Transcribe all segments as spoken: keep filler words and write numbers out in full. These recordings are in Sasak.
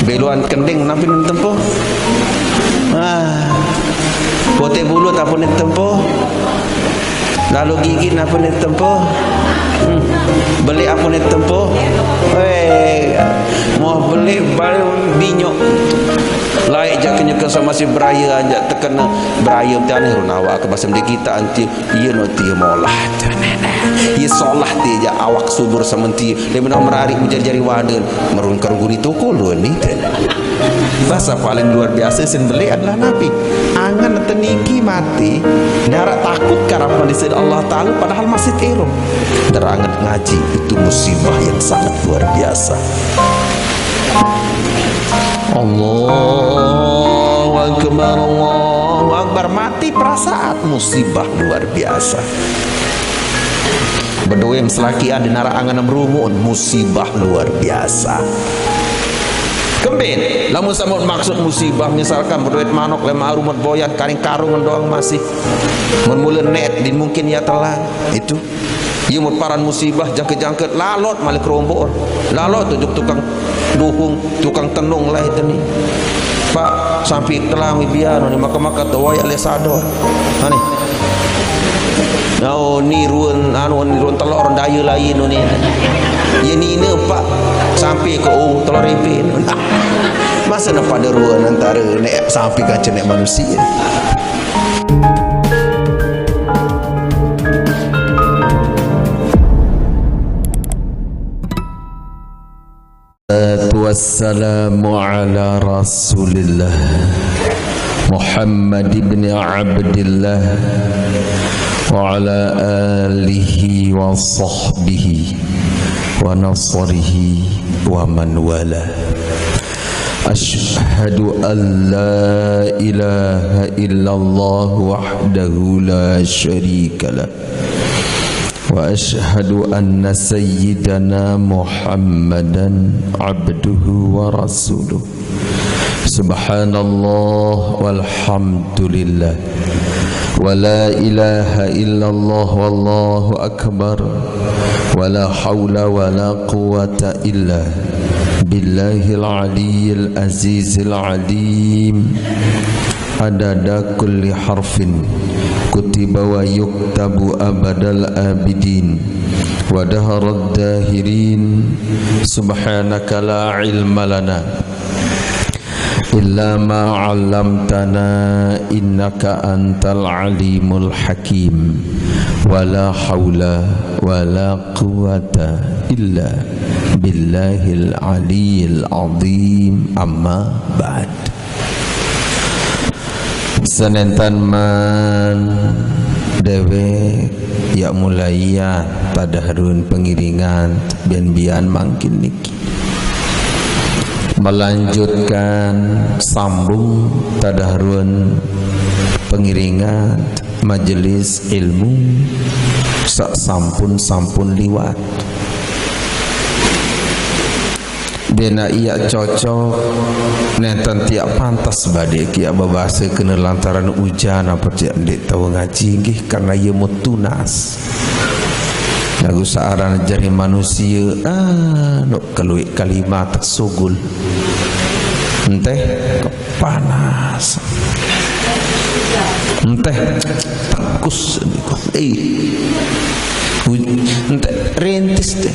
Beluan kending napi nih tempuh? Ah. Putih bulu apa nih tempuh? Lalu gigi apa nih tempuh? Hmm. Beli apa nih tempuh? Hei, mau beli baru binyok. Laik jak kenyeke sama si beraya aja tekena beraya tanah runawa ke basem di kita anti. Iya no tia molah. Iya solah tia ja awak subur sementia. Dia menang merari menjadi-jadi waden. Merun kerung guni toko lu ni. Bahasa paling luar biasa sin beli adalah Nabi. Angan teniki mati. Darat takut karena disebut Allah Ta'ala padahal masih terong. Terangan ngaji itu musibah yang sangat luar biasa. Allahu Akbar, Allahu Akbar. Mati perasaan musibah luar biasa. Bedoem selakian di nara angan rumun musibah luar biasa. Kembin, lamun sampun maksud musibah misalkan bedoet manok lema rumut boyan karing karung doang masih. Mun mula net din mungkin ya telah itu. Iya mun paran musibah jangkit-jangkit lalot malik rombor. Lalot tujuk tukang duhung, tukang tenung lah itu nih. Pak, sampai telang biar nih maka-maka tuh wayak lesador. Aneh. Oh, ni ruan anu ni ruan telur daya lain ni. Ya nina pak sampai ke oh telur ipin. Masa nak pada ruan antara nek sampai kaca nek manusia. Wassalatu wassalamu ala Rasulillah Muhammad ibn Abdillah wa ala alihi wa sahbihi wa nasrihi wa man wala. Ashhadu an la ilaha illallah wahdahu la sharika lah. Wa ashhadu anna sayyidana Muhammadan abduhu wa rasuluh. Subhanallah walhamdulillah. Wa la ilaha illallah wallahu akbar. Wa la hawla wa la quwwata illa billahil aliyyil azizil alim. Adada kulli harfin kutiba wa yuktabu abadal abidin wa daharad dahirin. Subhanaka la ilma lana illa ma 'allamtana innaka antal alimul hakim. Wa la haula wa la quwwata illa billahil aliyil azim. Amma ba'd. Senentan man dewek ya mulaian tadahrun pengiringan bian-bian mangkin niki. Melanjutkan sambung tadahrun pengiringan majelis ilmu sak sampun-sampun liwat. Bena iya cocok nenten tiak pantas badek kia babasa kena lantaran ujan apa tiak ndik tahu ngaji nggih karena ia mau tunas. Lagu searan jari manusia ah nok keluik kalimat sugul. Enteh panas. Enteh tangkus. Eh. Enteh rintis deh.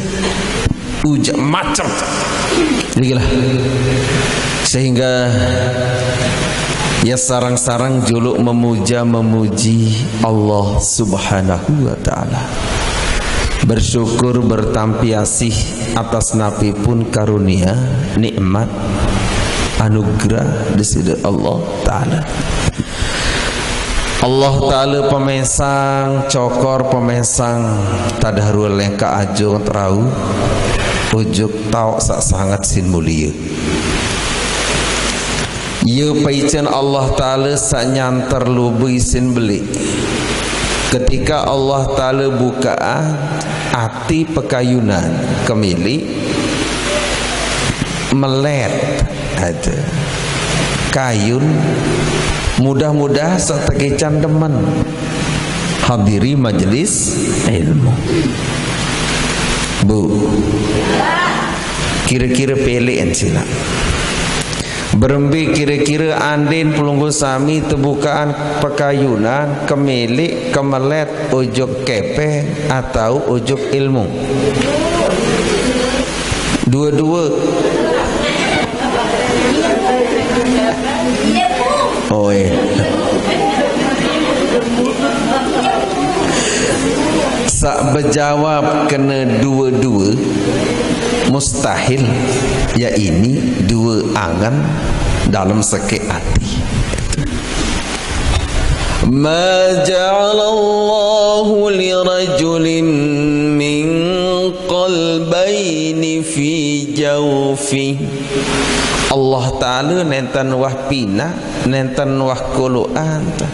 Uja macam. Inilah. Sehingga ya sarang-sarang juluk memuja memuji Allah Subhanahu wa taala. Bersyukur bertampiasih atas napi pun karunia, nikmat, anugerah di sini Allah taala. Allah taala pemesang cokor pemesang tadahrul lengka ajung terau ujuk tauk sak sangat sin mulia. Ia paicen Allah taala sak nyantar lubu isin beli. Ketika Allah taala bukaan ati pekayunan kemili melet ada kayun mudah-mudah setegecan demen hadiri majelis ilmu. Bu, kira-kira pelekan sila. Berembe kira-kira andin pelungguh sami tebukaan pekayunan, kemilik, kemelet, ujug kepeng atau ujug ilmu? Dua-dua. Oi. Sak bejawab kena dua-dua, mustahil. Ya ini dua angan dalam sekek ati. Ma ja'alallahu lirajulin min qalbaini fi jawfi. Allah Ta'ala nenten wah pina, nenten wah koloan ta.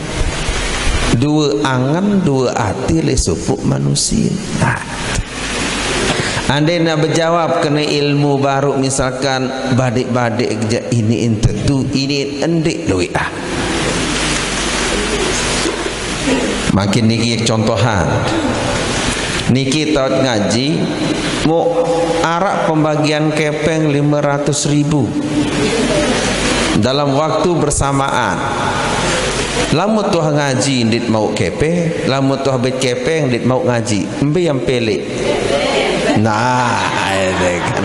Dua angan, dua ati le supuk manusia. Nah. Andai nak bejawab kena ilmu baru, misalkan badik-badik je ini entetu, ini endik duit ah. Makin niki contohan. Niki taut ngaji, mu arak pembagian kepeng lima ratus ribu dalam waktu bersamaan. Lamun tuah ngaji ndit mau kepeng, lamun tuah bet kepeng ndit mau ngaji. Embe yang pilih? Nah, itu kan.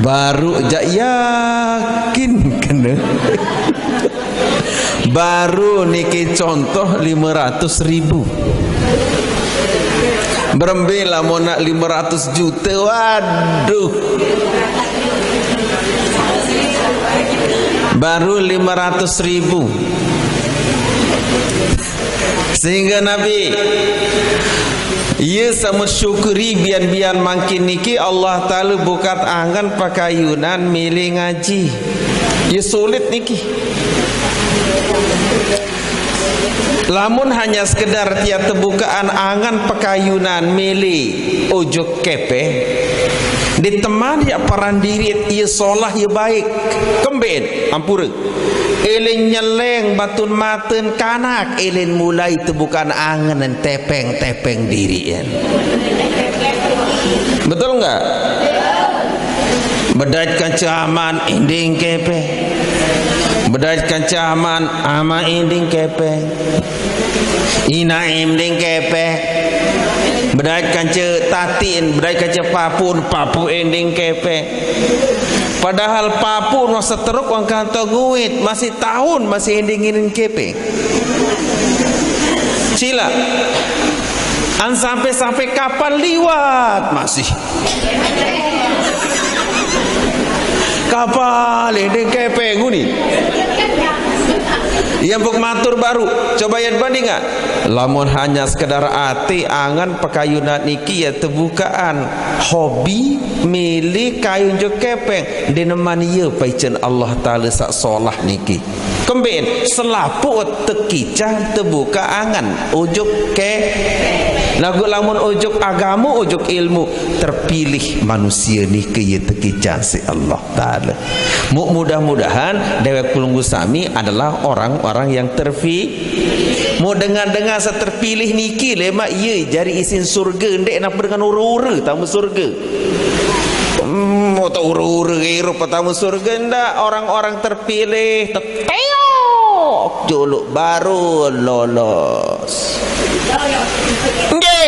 Baru jak yakin kena. Baru niki contoh lima ratus ribu. Berembe lamun nak lima ratus juta, waduh. Baru lima ratus ribu. Sehingga Nabi, ia sama syukuri bian-bian makin niki Allah Ta'ala bukat angan pakayunan milih ngaji. Ia sulit niki. Lamun hanya sekedar tiap tebukaan angan pakayunan milih ujug kepeng, diteman ya paran diri ia solah ia baik. Kemben, ampura. Ilin nyeleng batun maten kanak, ilin mulai tebukaan angan tepeng-tepeng diri. Betul enggak? Bedait kanca aman, inding kepeng. Bedait kanca aman, ama inding kepeng. Ina inding kepeng. Bedait kanca tatin, bedait kanca papun, papu inding kepeng. Padahal papun wah seteruk wah kantong nguit, masih tahun masih inding-inding kepeng. Sila. An sampai-sampai kapal liwat masih. Kapal inding kepeng nguni. Yang buk matur baru, coba ya bandingan. Lamun hanya sekedar ati angan pakayunan niki ya tebukaan hobi milih kayun ujug kepeng, dineman ia paicen Allah Ta'ala sak solah niki. Kemben, selapuq tekicang tebuka angen, ujug ke. Laguq lamun ujug agame, ujug ilmu, terpilih manusie nike ye tekicang siq Allah Taala. Mu-, mudah-mudahan dewek pelungguh sami adalah orang-orang yang terpi-, mu dengan-dengan saq terpilih niki lemaq ye jari isin surge, ndeq napi dengan ure-ure tame surge. Hmm, mu taq ure-ure irup tame surge, ndaq, orang-orang terpilih, teteok juluq baru lolos. Nggih.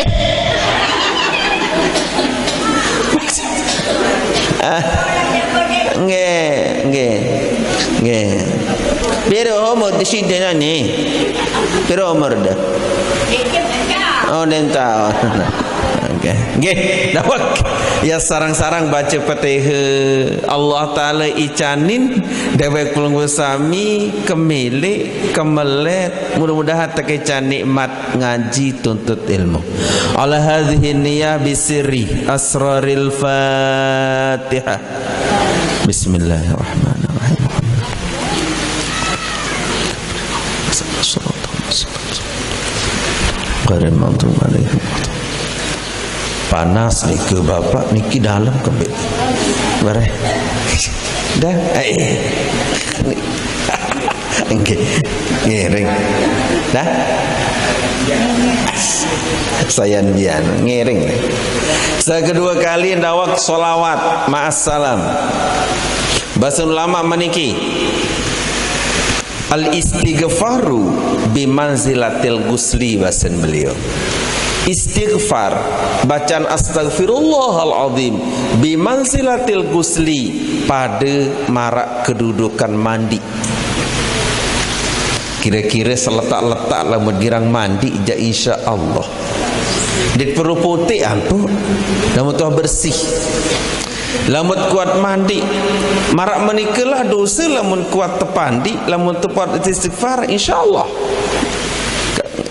Ah, nggih, nggih. Nggih. Pire umur deside nani? Pire umur de? Oh, ndeq taoq. Oke. Nggih, dawek. Ya, sareng-sareng bace Fatihah. Allah Taala icanin dewek pelungguh sami kemeleq, kemelet. Mudah-mudahan tekican nikmat ngaji tuntut ilmu. Ala hadhihi niyah bisirri asraril Fatihah. Bismillahirrahmanirrahim. Ghairil maghdubi alaihim. Panas nike, Bapak, niki dalem kembeq. Bareh. Dah. Eh. Nggih. Ngiring. Dah. Sayan bian, ngiring. Sekedua kali ndawak solawat, ma'as salam. Basa ulama maniki, al istighfaru bimanzilatil ghusli, basan beliau. Istighfar, bacaan astagfirullahaladzim, bimanzilatil ghusli, pada marak kedudukan mandi. Kira-kira seletak-letak lamun girang mandi ja, insya Allah. Ndeq perlu putih, ampun. Lamun tuah bersih. Lamun kuat mandi, marak menikelah dosa lamun kuat tepandi, lamun tepat istighfar, insya Allah.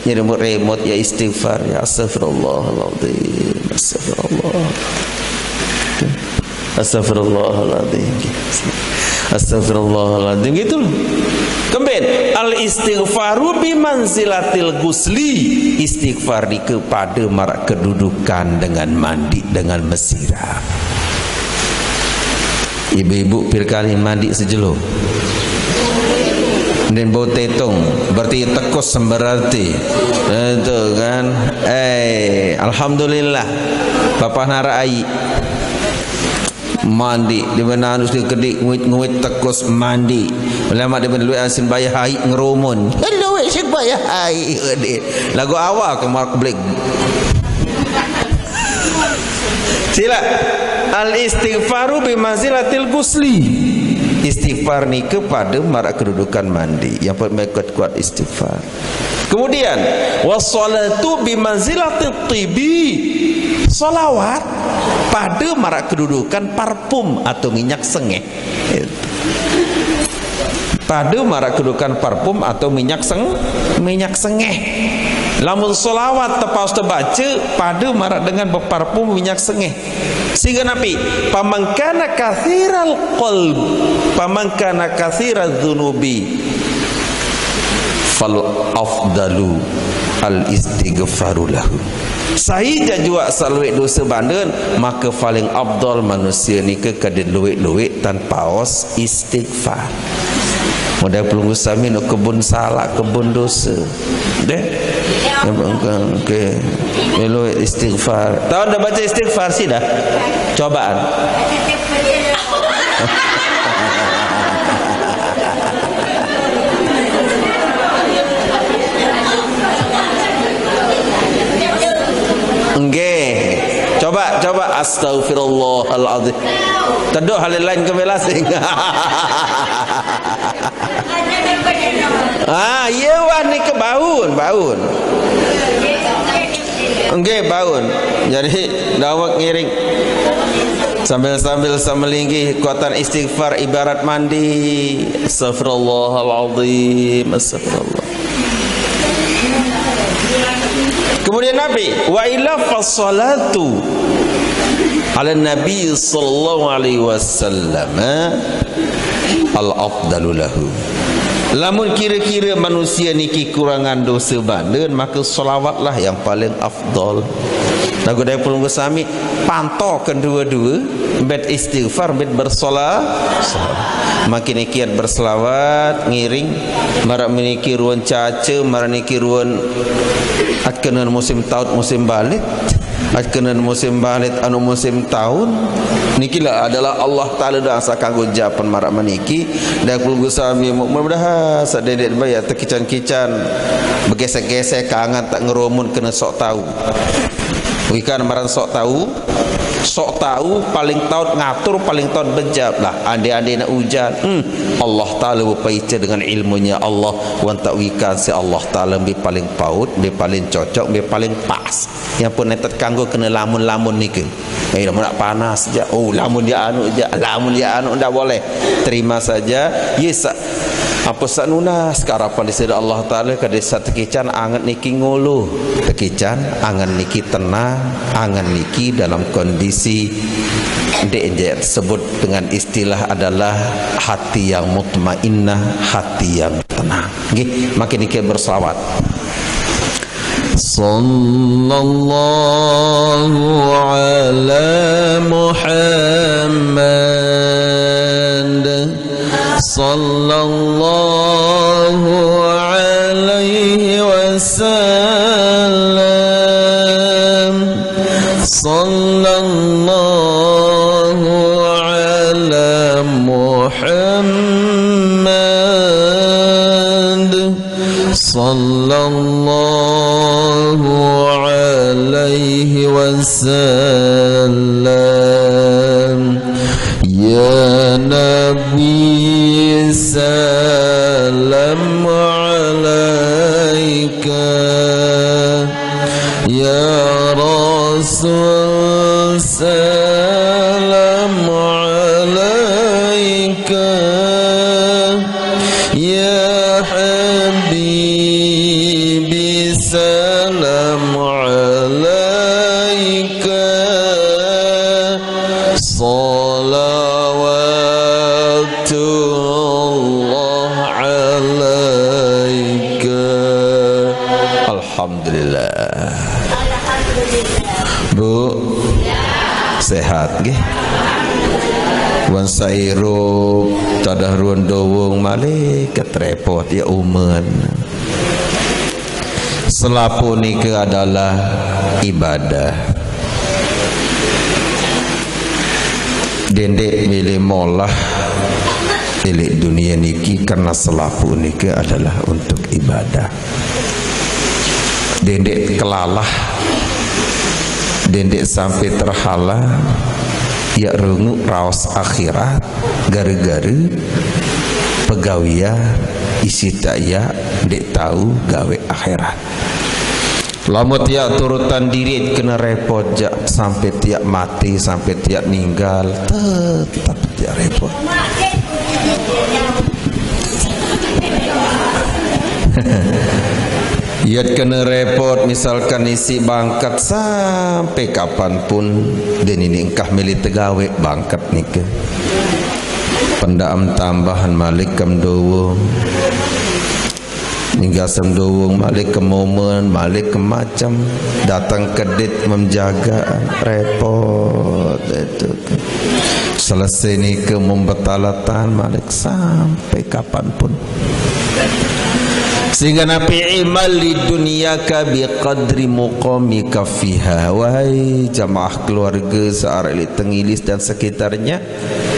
Nyeremut-remut ya istighfar, ya astagfirullahaladzim, astagfirullah. Astagfirullahaladzim. Astagfirullahaladzim, gitu loh. Kembali, al istighfaru bimanzilatil ghusli. Istighfar nike pada marak kedudukan dengan mandi, dengan mesiram. Ibu-ibu pir kali mandi sejelo. Ndeq bau tetung, berarti tekus semberarti. Itu kan. Eh, alhamdulillah. Bapak nara ai. Mandi, di mana harus dikedik, nguit-nguit tekus mandi. Lama di mana lueq asin bayah ai ngerumun. Lueq sing bayah ai. Lagu awal ke Mark Black. Sila. Al istighfaru bimanzilatil ghusli. Istighfar nike pada marak kedudukan mandi. Yang paling kuat-kuat istighfar. Kemudian, wassalatu bimanzilatit tibi. Salawat pada marak kedudukan parfum atau minyak sengeh. Pada marak kedudukan parfum atau minyak seng-, minyak sengeh. Lamun salawat tepaus tebaca, pada marak dengan beparfum minyak sengeh. Sehingga Nabi, "Paman kana katsiral qalb, paman kana katsiral dzunubi, fal afdalu al istighfaru lahu." Sai jajuaq salueq dose banden, maka paling afdal manusie nike kade lueq-lueq tan paos istighfar. Model pelungguh sami nuk kebun salak, kebun dose. Deh. Oke. Melo istighfar. Tahu dah baca istighfar sih dah? Cobaan. Nggih. Coba, coba, astagfirullahaladzim. Teduh halil lain ke belasing. Ah, iya wah nike baun, baun. Nggih, baun. Jadi, dawek ngiring. Sambil-sambil semelinggih, kuatan istighfar ibarat mandi. Astagfirullahaladzim, astagfirullah. Kemudian Nabi, wa illa fassalatu ala Nabi sallallahu alaihi wasallam al afdalu lahu. Lamun kira-kira manusia niki kurangan dosa banden, maka selawatlah yang paling afdal. Lagu dari pelungguh sami, panto kedua-dua, bet istighfar, bet bersola-, makin ikiat berselawat, ngiring, marak meniki ruan caca, marak niki ruan atkenen musim taut, musim balit, atkenen musim balit, anu musim taun. Nikilah adalah Allah Ta'ala doang saq kanggo japen marak meniki, daq pelungguh sami, mudah-mudahan saq dendeq bayaq tekican-kican, begesek-gesek, kangen taq ngerumun kene sok tau. Wikan maran sok tau, sok tau paling taut ngatur, paling taut bejap. Lah, ande-andene ujan, hmm, Allah Ta'ala bepaice dengan ilmunya Allah, wan taq wikan siq Allah Ta'ala mbe paling paut, mbe paling cocok, mbe paling pas. Yang pun netet kanggo kene lamun-lamun nike. Eh, lamun nak panas ja. Oh, lamun dia anu ja, lamun dia anu ndak boleh. Terima saja. Ye saq, apa saq nunas karapan Deside Allah Taala, kade saq tekican angen niki ngulu. Tekican angen niki tenang, angen niki dalam kondisi ndeq, ndeq tersebut dengan istilah adalah hati yang mutmainnah, hati yang tenang. Nggih, makin niki berselawat. Sallallahu ala Muhammad. Sallallahu alaihi wasallam. صلى الله على محمد، صلى الله عليه وسلم. يا نبي سلام عليك، يا رسول سلام عليك، يا حبيبي سلام عليك، صلوات الله عليك. Alhamdulillah. Bu, sehat nggih? Wan sairup tadah ruan dowong malih ketrepot ya umen. Selapuh nika adalah ibadah. Dendik milih molah ilik dunia niki karena selapuh nika adalah untuk ibadah. Dendik kelalah, dendik sampai terhalang, ya rungu raos akhirat, gara-gara pegawian isi tak ya ndik tahu gawe akhirat. Lamun tiak turutan diri kena repot jak sampai tiak mati, sampai tiak ninggal, tetap tiak repot. Yat kena repot, misalkan isi bangkat sampai kapanpun, dan ini engkah milih tegawe bangkat nika. Pendaam tambahan malik kem dowo. Ninggal sem dowong malik ke momen, malik ke macam, datang kedit menjaga, repot itu. Selesai nika membetalatan malik sampai kapanpun. Sehingga nabi imal li dunyaka bi qadri muqamika fiha. Wahai jamaah keluarga searah Elit Tengilis dan sekitarnya,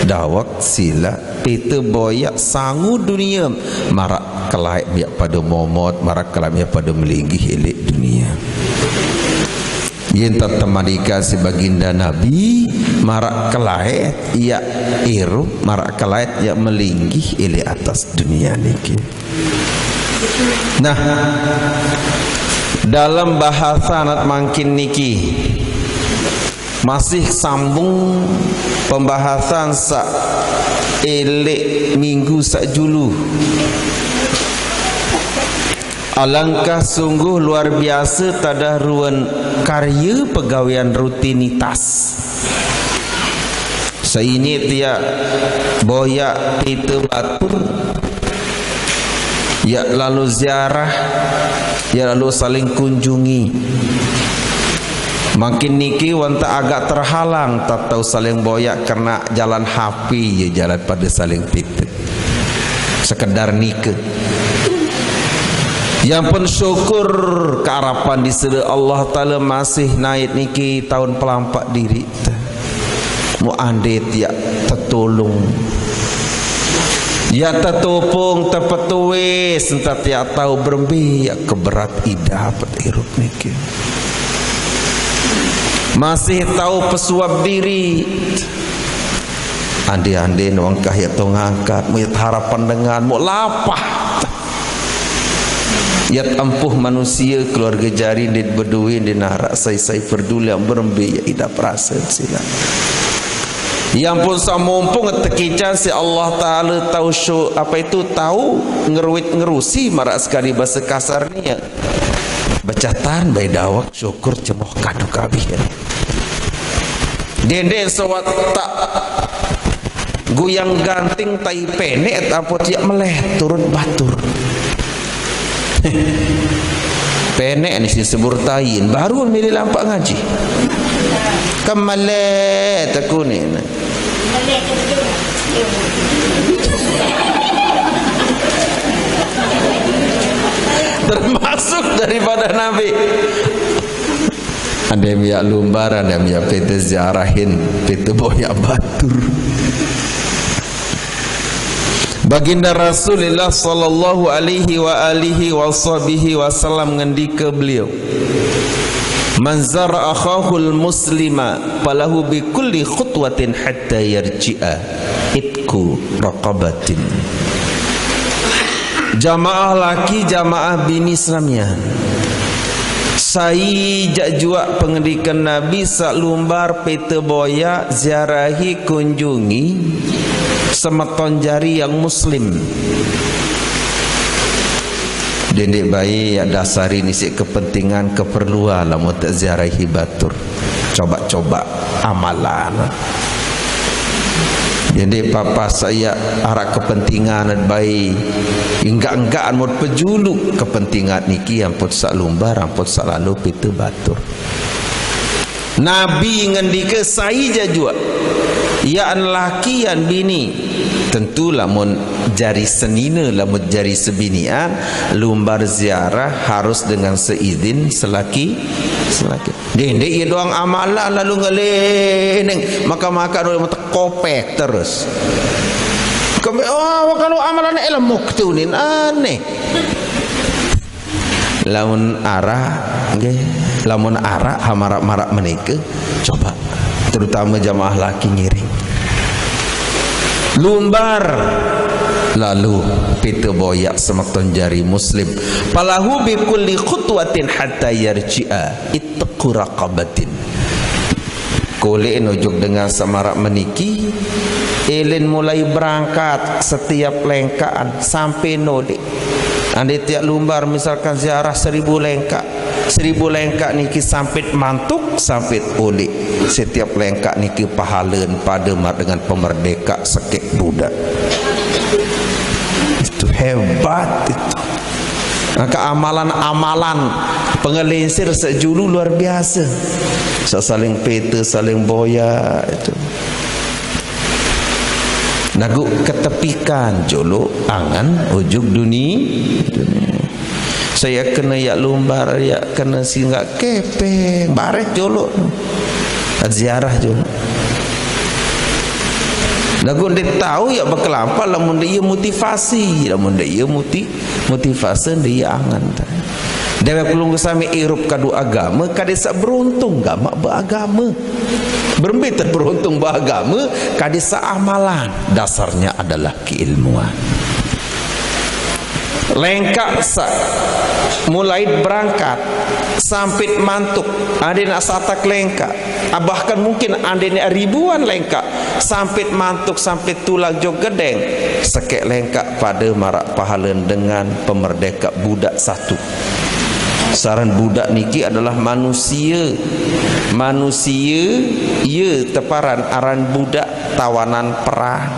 dawak sila pita boyak sangu dunia marak kelai biak pada momot, marak kelai biak pada melinggih ilik dunia. Yen tetemandika si baginda Nabi marak kelai ya irup, marak kelai ya melinggih ilik atas dunia niki. Nah, dalam bahasa anak mangkin niki masih sambung pembahasan sa elik minggu sak julu. Alangkah sungguh luar biasa tadah ruan karya pegawian rutinitas. Saini tiak boyak pita batur, ya lalu ziarah, ya lalu saling kunjungi. Makin niki wanta agak terhalang tatau saling boyak karena jalan hapi ya jalan pada saling pita. Sekedar nika. Yang pun syukur keharapan di sida Allah Taala masih naik niki tahun pelampak diri. Mu andit ya tetulung. Ya tetupung tepetuis entah tiak tahu berembi ya keberat idah pet irup niki. Masih tahu pesuap diri. Andi-andi nuangkah ya tu ngangkat, mu ya harapan dengan, mu lapah. Yat empuh manusia keluarga jari dit bedui di narak sai-sai peduli yang berembi ya idah perasaan sila. Yang pun samumpung tekican si Allah Taala tahu syu, apa itu tahu ngeruit ngerusi marak sekali bahasa kasar ni ya. Becatan bai dawak syukur cemoh kadu kabih ya. Dende sewat tak guyang ganting tai penek apa tiak meleh turun batur. Penek ni si sebur tain baru milih lampak ngaji. Kemale tekuni ni. Termasuk daripada Nabi. Ade miak lumbar, ade miak pete ziarahin, pete boyak batur. Baginda Rasulullah sallallahu alaihi wa alihi wa sahbihi wasallam ngendika beliau, "Man zara akhahul muslima falahu bi kulli khutwatin hatta yarji'a itku raqabatin." Jamaah laki, jamaah bini senamian. Sai jak juak pengendikan Nabi, sak lumbar pete boyak, ziarahi, kunjungi semeton jari yang muslim. Dendik baik yak dasari nisik kepentingan, keperluan lamun tak ziarahi batur. Coba-coba amalan. Jadi papa saya arak kepentingan baik. Enggak-enggak mut pejulu kepentingan niki, ampun sak lumbar, ampun sak lalu pete batur. Nabi ngendika sai jak juak, yan laki yan bini. Tentu lamun jari senina, lamun jari sebinian, lumbar ziarah harus dengan seizin selaki, selaki. Dendik iya doang amalan lalu ngeleneng, makan-makan udah tekopek terus. Kami, oh, kalau amalan ilmu ketunin aneh. Lamun arak, nggih, lamun arak hamarak-marak menika, coba, terutama jamaah laki ngiring. Lumbar, lalu pete boyak semeton jari muslim. Falahu bi kulli khutwatin hatta yarji'a itqu raqabatin. Kulik nujuk dengan semarak meniki, ilin mulai berangkat setiap lengkaan sampai nolik. Andi tiap lumbar misalkan ziarah seribu lengkak, seribu lengkak niki sampit mantuk, sampit ulik. Setiap lengkak niki pahalen pada mar dengan pemerdeka sekek budak. Itu hebat itu. Maka amalan-amalan pengelinsir sejulu luar biasa. Sa-, saling pete, saling boya itu. Nagu ketepikan jolo angan ujuk duni, duni. Saya kena yak lumbar, yak kena singgah kepeng, bareh jolo. Ziarah jolo. Nagu ndik tahu yak bekelampak, lamun ndik iya motivasi, lamun ndik iya moti-, motivasi ndik iya angan. Dewek pelungguh sami irup kadu agama, kadi sak beruntung gamak beagama. Berembe tak beruntung beagama, kadi sak amalan. Dasarnya adalah keilmuan. Lengkak sak mulai berangkat sampit mantuk, andi nak satak lengkak. Ah, bahkan mungkin andi nak ribuan lengkak sampit mantuk, sampit tulang jog gedeng. Sekek lengkak pada marak pahalen dengan pemerdeka budak satu. Saran budak niki adalah manusia. Manusia, iya teparan aran budak tawanan perang.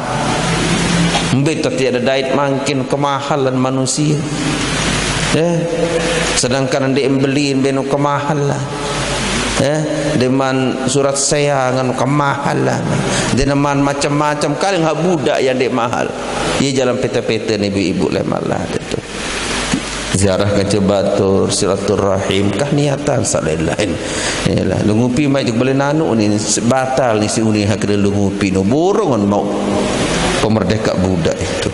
Mbe tetiak dedait mangkin kemahalan manusia. Eh, sedangkan ndik embeli mbe nu kemahalan. Eh, deman surat seang anu kemahalan. Deneman macam-macam kali ngah budak yang dek mahal. Iya jalan peta-peta ni ibu-ibu lemah lah tu. Ziarah kanca batur, silaturahim, kah niatan sak lain-lain. Yalah, lu ngupi mai juk boleh nanu ni, batal ni si uni hak kena lu ngupi no, borongan mau pemerdeka budak itu.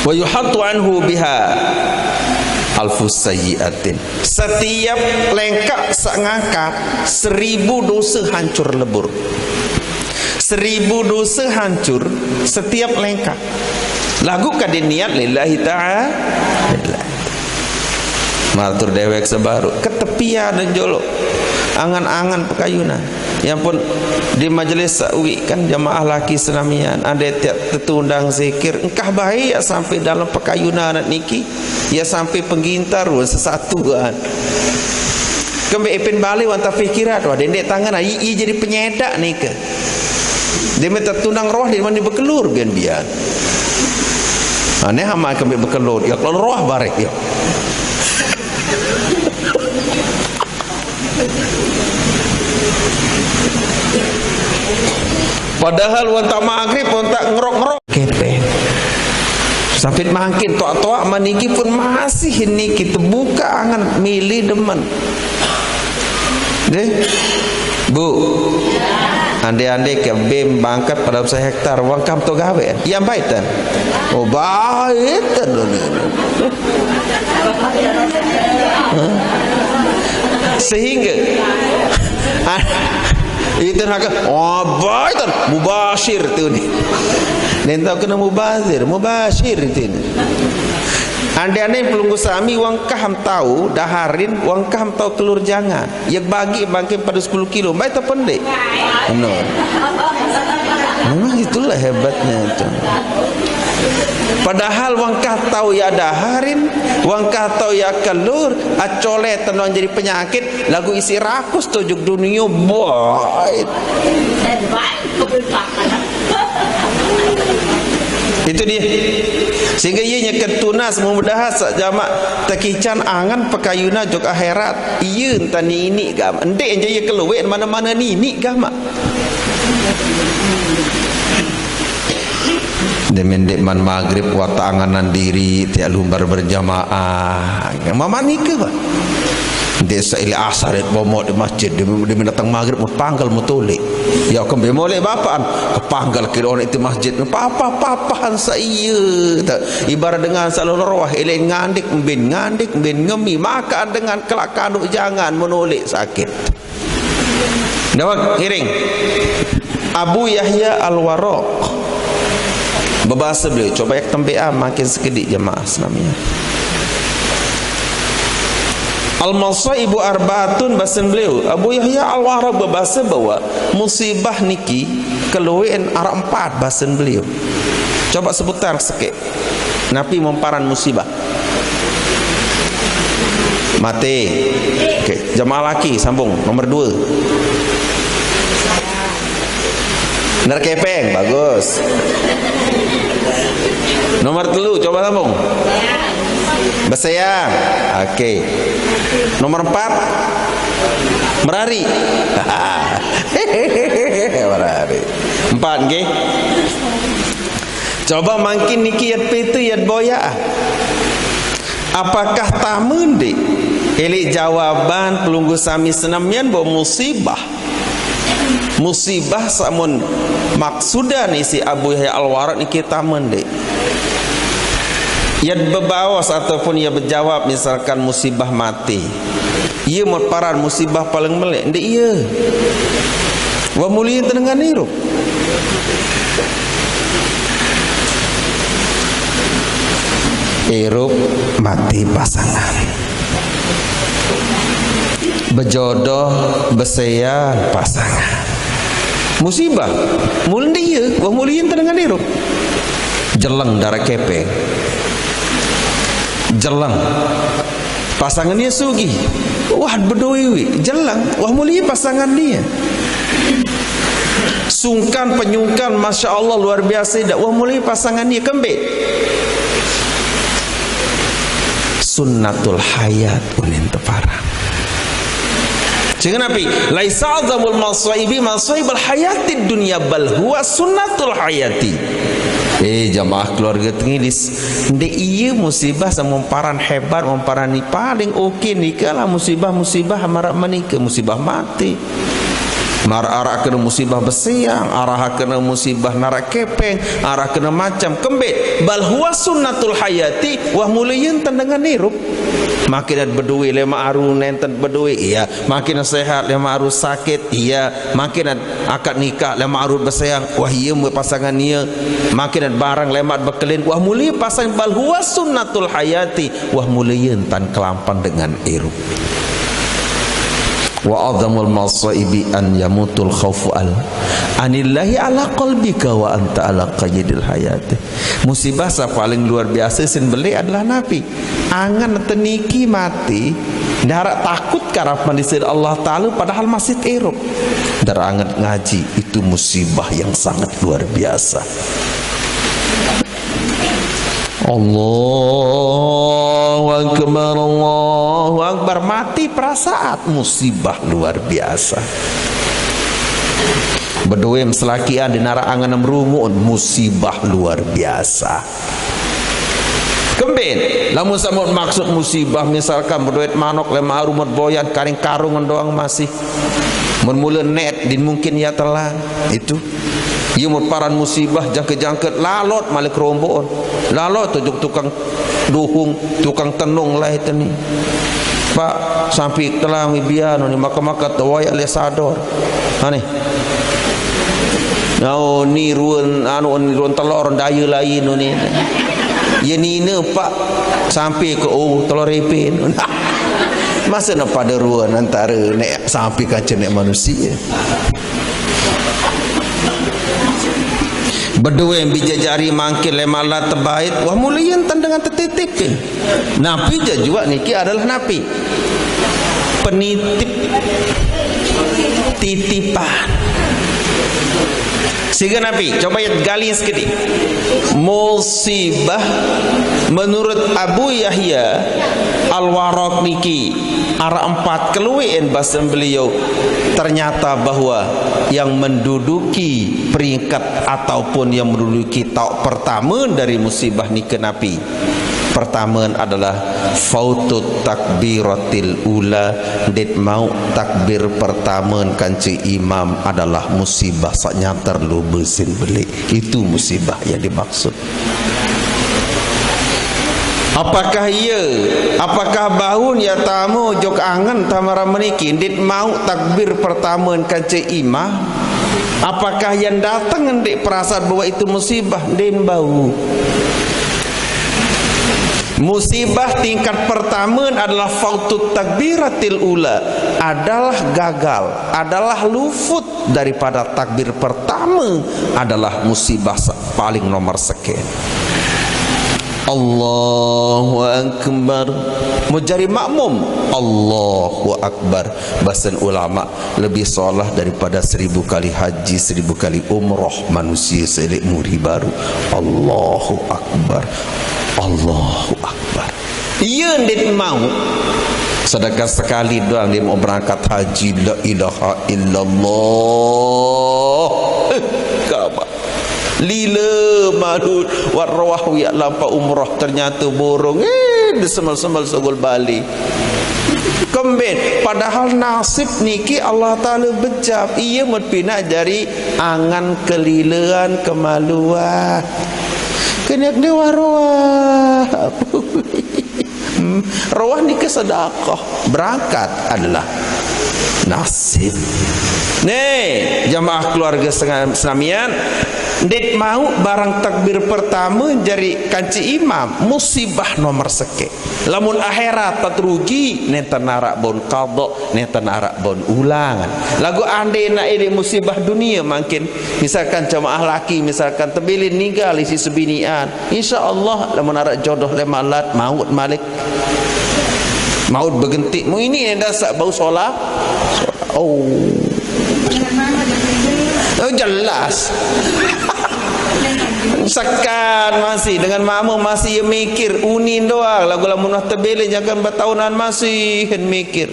Wa yuhattu anhu biha alfu sayyiatin. Setiap lengkak sak ngangkat, seribu dosa hancur lebur. Seribu dosa hancur setiap lengkak. Lagu kadi niat lillahi ta'ala. Matur dewek sebaru ketepian dan jolo. Angan-angan pekayunan. Ya pun, di majelis sawi kan jamaah laki senamian, andai tiap tetundang zikir, engkah baik ya sampai dalam pekayunan niki, ya sampai penggintar pun sesatuan. Kembe ipin balik wan tapikiran, wah, dendek tangan, ah, i, i jadi penyedak nika. Dia minta tunang roh di mana bekelur gen bian. Aneh amat kembe bekelur, ya kalau roh bareh ya. Padahal wan tak maghrib, wan tak ngerok-ngerok. Kepeng. Sampit mangkin toaq-toaq maniki pun masih niki tebuka angen, mili demen. Deh, Bu. Ande-ande ke bim bangket pada sehektar, wang kam to gawe. Ya, baiten. Oh, baiten. Sehingga, ah, itu nak, oh, baiten. Mubasir tu ni. Nentau kena mubazir, mubasir itu ni. Ande-ande pelunggu sami, wang kah am tau daharin, wang kah am tau kelur jangan. Ya bagi bangkin pada sepuluh kilo, baik tak pendek. Benar. Memang itulah hebatnya itu. Padahal wang kah tau ya daharin, wang kah tau ya kelur, acole tenang jadi penyakit, lagu isi rakus tujuk dunia, boy. Itu dia. Sehingga ia nyeket tunas memudahas sak jamak tekican angan pekayuna jok akhirat. Ia entah ni ini gam. Ndek je ia keluar mana-mana ni ini gam. Demen dek man maghrib, watak anganan diri, tiap lumbar berjamaah. Mama nikah, Pak. Desa ili asar, bomok di masjid, di, di menatang maghrib, mau panggal, mau tolek. Ya, kembe molek bapaan, kepanggal kira orang itu masjid. Papa, papahan saya. Tak, ibarat dengan salur roh, ili ngandik, mbin ngandik, mbin ngemi, makan dengan kelak kanduk jangan menolek sakit. Dapat ngiring. Abu Yahya Al-Warraq. Bebahasa beliau, coba yak tembe ah, makin sekedik jemaah senamnya. Al-Masaibu Arbaatun, bahasan beliau. Abu Yahya Al-Warraq bebahasa bahwa musibah niki keluian arah empat, bahasan beliau. Coba sebutan sekek. Napi memparan musibah? Mati. Oke, jemaah laki sambung. Nomor dua. Nerkepeng, bagus. Nomor telu, coba sambung. Beseang. Oke. Nomor empat. Merari. Merari. Empat, oke. Coba mangkin niki yat pitu yat boya. Apakah tamen dek? Ili jawaban pelunggu sami senamian bahwa musibah. Musibah samun maksudan isi Abu Yahya Al-Warraq niki tamen dek. Yat bebaos ataupun ia bejawab misalkan musibah mati. Ia meparan musibah paling melek. Ndik ia. Wah mulia tenengan irup. Irup mati pasangan. Bejodoh besean pasangan. Musibah. Mul ndik ia. Wah mulia tenengan irup. Jeleng darah kepeng. Jeleng. Pasangan ia sugih. Wah, bedoiwi. Jeleng. Wah, mulia pasangan ia. Sungkan, penyungkan, Masya Allah, luar biasa. Dak, wah, mulia pasangan ia. Kembe. Sunnatul hayat unin teparang. Jangan napi, laisa azamul masaibi masaibal hayatid dunya bal huwa sunnatul hayati. Eh, jamaah keluarga tengilis. Nde iya musibah sama memparan hebat, memparan ni paling oke ni kala musibah-musibah marak menika, musibah mati. Mar arah kena musibah besiang, arah kena musibah narak kepeng, arah kena macam kembet. Bal huwa sunnatul hayati, wah mula yen tendengan nirup. Makin at bedui lema aru nenten bedui, iya. Makin at sehat lema aru sakit, iya. Makin at akad nikah lema aru besiang, wah iya mu pasangan iya. Makin at barang lema at bekelin, wah mula pasangan bal huwa sunnatul hayati, wah mula yen tan kelampan dengan irup. Wa azamul masaibi an yamutul khaufu al anillahi ala qalbika wa anta ala qayyidil hayati. Musibah sa paling luar biasa sin beli adalah napi? Angan teniki mati, darat takut karap manisir Allah Ta'ala padahal masih irup. Darat angan ngaji, itu musibah yang sangat luar biasa. Allahu Akbar, Allahu Akbar. Mati perasaat, musibah luar biasa. Bedoem selakian di narak angan merungun, musibah luar biasa. Kemben, lamun sampun maksud musibah, misalkan bedoet manok lem aru met boyan, karing karungan doang masih. Mun mula net, din mungkin ya telang. Itu. Ieu mun paran musibah, jangkut-jangkut, lalot malik romboon. Lalot ojok tukang duhung, tukang tenung lah itu nih. Pak, sampai telang bian nih, maka-maka teu waya le sador. Aneh. Nau ni rueun, anu, ni rueun telor, daya lain ni. Ya nina, Pak, sampai ke, oh, telor epin. Masa na pada rueun antara nek sampai kaca nek manusia. Bedoe bija jari mangkin lem alat tebait, wah, mula enten dengan tetitipin. Napi jajuak niki adalah napi? Penitip, titipan. Sehingga napi? Coba ya gali sekedi. Musibah menurut Abu Yahya Al-Warraq niki, arah empat keluiin bahasan beliau, ternyata bahwa yang menduduki peringkat ataupun yang menduduki tauk pertama dari musibah nika napi? Pertama adalah fautut takbiratil ula, dit mau takbir pertama kanca imam adalah musibah saq nyater lobe sin beleq. Itu musibah yang dimaksud. Apakah iya? Apakah bau ya tame ojok angen tamara meniki? Dit mau takbir pertama kanca imam? Apakah yang datang ndeq perasaan bahwa itu musibah? Ndeq bau. Musibah tingkat pertama adalah fautut takbiratil ula, adalah gagal, adalah luput daripada takbir pertama, adalah musibah paling nomor seken. Allahu Akbar. Mau jari makmum, Allahu Akbar. Bahasan ulama, lebih solah daripada seribu kali haji, seribu kali umroh manusia seleq muri baru. Allahu Akbar. Allahu Akbar. Iya ndeq mau. Sedangkan sekali doang dia mau berangkat haji, la ilaha illallah. Eh, kabar. Lila manut, wat roah wiaq lampaq umroh, ternyata borong, eh, desemel-semel sugul bali. Kemben, padahal nasib niki Allah Taala bejap. Iya mut pinaq jari angan kelilean kemaluan. Kenyek dewa roah. Hmm, roah nike sedekah, berangkat adalah nasib. Nih, jamaah keluarga senga-, senamian, ndeq mau barang takbir pertama jari kanci imam, musibah nomor sekeq. Lamun akhirat tat rugi, nenten araq baun qadha, nenten araq baun ulangan. Laguq ande naq ide musibah dunie mangkin, misalkan jamaah laki, misalkan tebilin ninggal isiq sebinian, insya Allah, lamun araq jodoh leman lat, maut malik. Maut begentiq. Mu ini endah saq bau solah. Oh. Oh, jelas. Sekan masih dengan mama masih ye mikir unin doang. Laguq lamun wah tebilin jangkan betaunan masih mikir.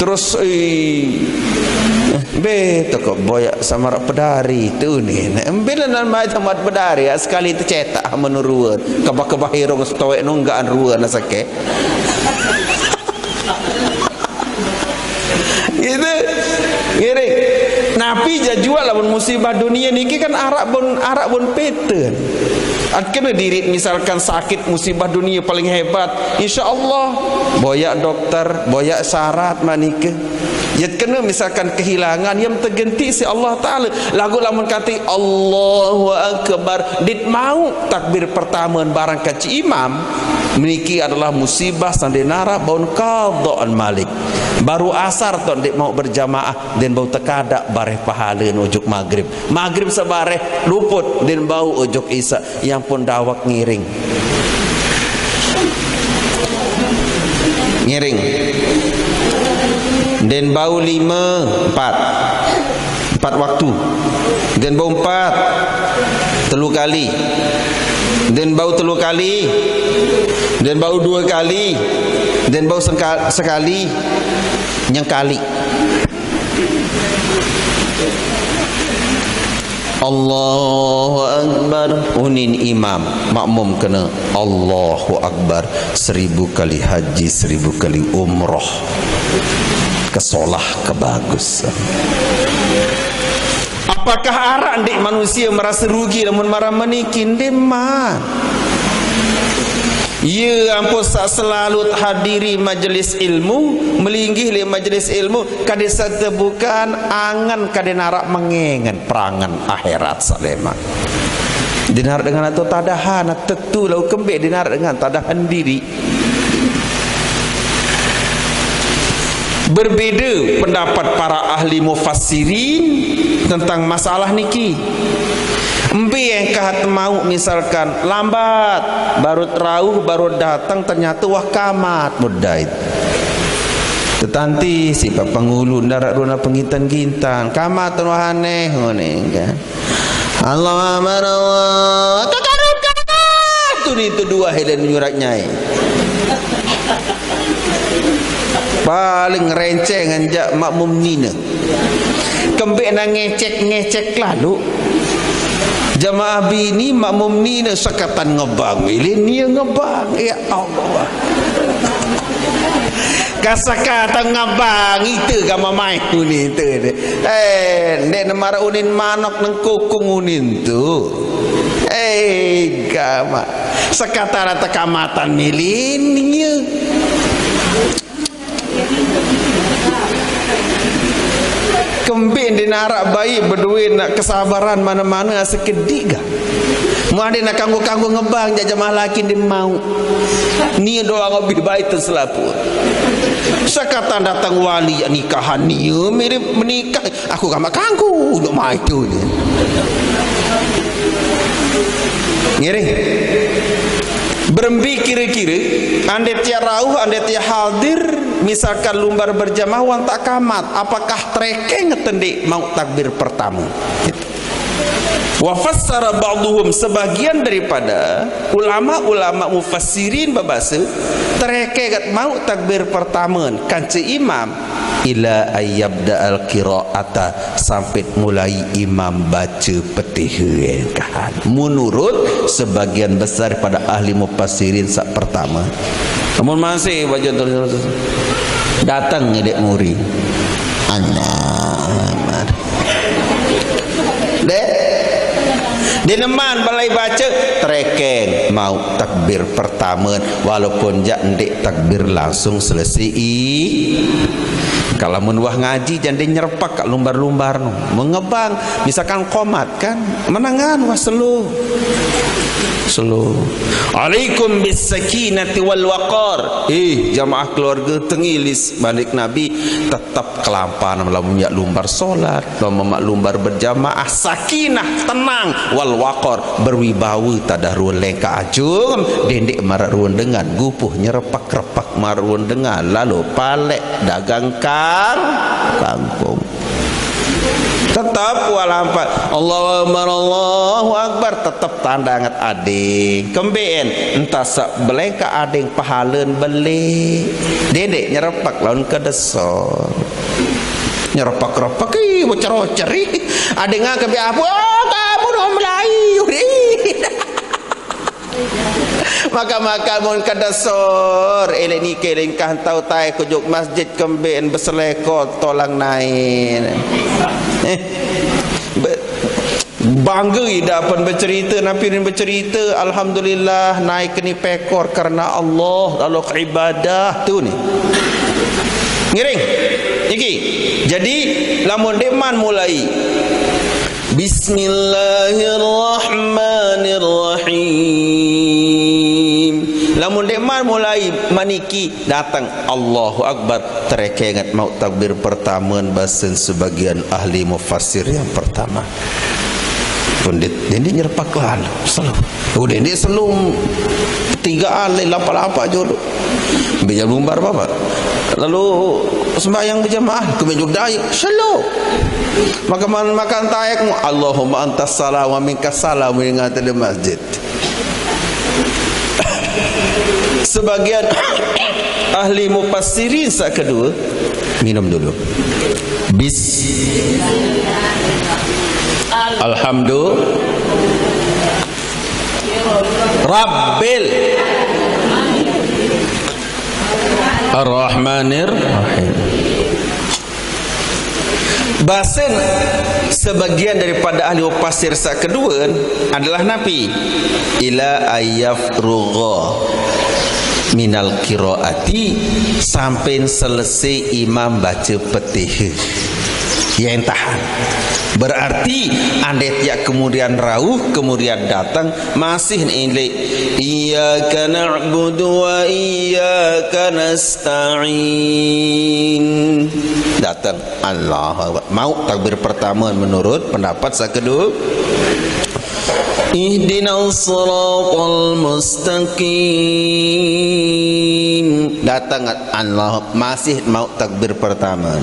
Terus, ih, be toko boyaq samaraq pedari tu ni. Nek mbe lenan mai tamat pedari, ya, sekali tecetak menurun. Kebah-kebah irung setoeq nunggaan ruan sekeq. Gitu. Ngiring. Napi jajuaq lamun musibah dunie niki kan araq bun, araq bun peten. At kene diriq misalkan sakit musibah dunie paling hebat, insya Allah boyaq dokter, boyaq syarat manike. Yet kene misalkan kehilangan, yem tegentiq siq Allah Taala. Laguq lamun kate Allahu Akbar, dit mauq takbir pertame barang kaci imam, meniki adalah musibah saq ndeq naraq baun qadhaan malik. Baru asar toq ndeq mauq berjamaah, ndeqn bau tekadaq bareh pahale ojok magrib. Magrib sebareh luput, ndeqn bau ojok isya. Yang pun dawek ngiring. Ngiring. Ndeqn bau lime, empat. Empat waktu. Ndeqn bau empat. Telu kali. Ndeqn bau telu kali. Ndeqn bau due kali. Ndeqn bau sengka-, sekali. Nyengkali. Allahu Akbar. Unin imam, makmum kena Allahu Akbar seribu kali haji, seribu kali umrah. Kesolah, kebagus. Apakah arak ndik manusia merasa rugi lamun marah meniki? Ndik man. Ye ampun, sak selalu hadiri majelis ilmu, melinggih le majelis ilmu, kada satu bukan angan kada narak mengengen perangan akhirat salema. Dinar dengan atau tadahan, tetu lau kembe dinar dengan tadahan diri. Berbeda pendapat para ahli mufassirin tentang masalah niki. Embe engkah temau, misalkan lambat, baru rauh, baru datang, ternyata wah kamat mudait. Tetanti si pangulu ndarak runa pengintan-gintan, kamat wah aneh ngene kan. Allah Akbar, Allah. Kakarukan. Tu ni tu dua helen nyurat nyai. Paling renceng anjak makmum nina. Kembe nang ngecek-ngecek lalu. Jamaah bini makmum nina sekatan ngebang. Milih nia ngebang. Ya Allah. Kasakatan ngebang itu gama mai unin tu. Eh, ndek nemara unin manok nengkukung unin tu. Eh, gama. Sekatara tekamatan milih nia. Kembe ndik narak baik bedue nak kesabaran mana-mana sekedik ga. Mun ade nak kanggo-kanggo ngebang jak jamaah laki ndik mau. Nia doa lebih baik tu selapu. Sekatan datang wali jak nikahan nia mirip menikah. Aku gamak kanggo duk mai tu ni. Ngiring. Berembi kira-kira, ande tia rauh, ande tia hadir, misalkan lumbar berjamaah wan tak kamat, apakah tereke ngetendik mau takbir pertama? Wa fassara ba'duhum, sebagian daripada ulama-ulama mufassirin babasa tereke kat mau takbir pertama kance imam ila ayyabda al qiraata, sampai mulai imam baca Fatihah. Menurut sebagian besar pada ahli mufassirin sak pertama. Namun masih baca terus datang ngedek muri. Anak. Dek. Di neman balai baca terekeng mau takbir pertama, walaupun jak ndik takbir langsung selesai. Kalau mun wah ngaji jande nyerpak kat lumbar-lumbar nu. Mengebang, misalkan komat kan, menangan wah slow. Slow. Alaikum bis sakinati wal waqar. Eh, jamaah keluarga tengilis balik Nabi, tetap kelampan lamun jak lumbar solat, lamun mak lumbar berjamaah, sakinah, tenang, wal waqar, berwibawa tadah ruang lengkak ajung, dendik marak ruang dengan, gupuh nyerepak-repak marak ruang dengan, lalu palek dagang kang, kangkung. Tetap walampal Allahu Akbar, Allahu Akbar, tetap tanda angat ading. Kembeen, entah sak belengkak ading pahalen beli. Dendik nyerepak lawan kedesor. Nyerepak-repak, ih, bocer-bocer, ih. Ading ngake bi apa? Oh, kamu dong Melayu, ih. Maka-maka mun kada sor, elek nike lingkah tau tai kujuk masjid kembin beseleko tolang nain. Eh, be-, bangga ida pun becerita, napi rin becerita, alhamdulillah, naik ni pekor karena Allah, lalu ke ibadah tu ni. Ngiring. Iki. Jadi, lamun deman mulai Bismillahirrahmanirrahim. Lamun deman mulai maniki datang Allahu Akbar, terekengat mau takbir pertama basen sebagian ahli mufassir yang pertama. Pun dia, dia, dia nyerpak lalu. Selalu. Oh, dia, dia selalu tiga alai lapa-lapa jodoh. Bija lumbar apa? Lalu sembahyang berjamaah, kami judai, selalu. Makan, makan tayak, Allahumma antas salam wa minkas salam, ingat di masjid. Sebagian ahli mufassirin sak kedua, minum dulu. Bis. Alhamdu Rabbil Ar-Rahmanir Rahim. Basen sebagian daripada ahli mufassir sakedueun adalah napi? Ila ayafrugha minal qiraati, sampeun selesai imam baca Fatihah. Yang tahan. Berarti andai tiap kemudian rauh, kemudian datang, masih ilik. Iyyaka na'budu wa iyyaka nasta'in. Datang. Allahu Akbar. Mau takbir pertama menurut pendapat sakedueun. Ihdinas siratal mustaqim. Datang Allah, masih mau takbir pertama.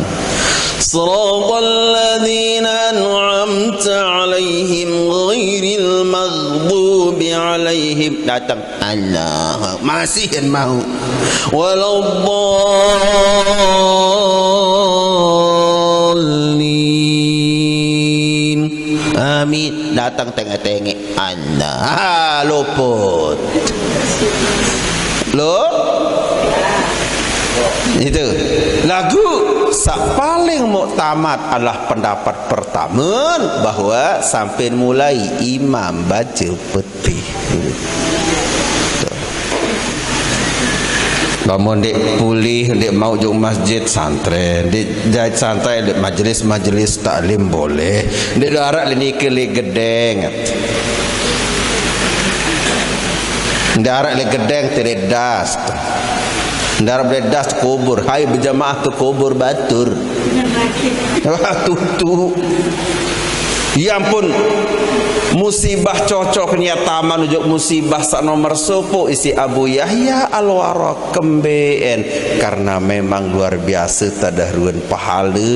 Siratal ladzina an'amta 'alaihim ghairil maghdubi 'alaihim. Datang Allah, masih mau. Waladdallin. Amin. Datang tengah-tengah. Anda, ha, luput. Lo? Itu. Lagu sak paling muktamad adalah pendapat pertama bahwa sampai mulai imam baca Fatihah. Lamun ndeq pulih, ndeq mauq jok masjid, santre. Ndeq jait santre, ndeq majelis-majelis taklim boleh. Ndeq araq leq nike leq gedeng. Ndeq araq leq gedeng, tire das. Ndeq araq leq das, kubur. Hai bejamaah ke kubur batur. Wah, tutu. Ya ampun, musibah cocok niat taman ujok musibah saq nomor sopoq isiq Abu Yahya Al-Warraq kembeqn, karena memang luar biasa tadah ruen pahale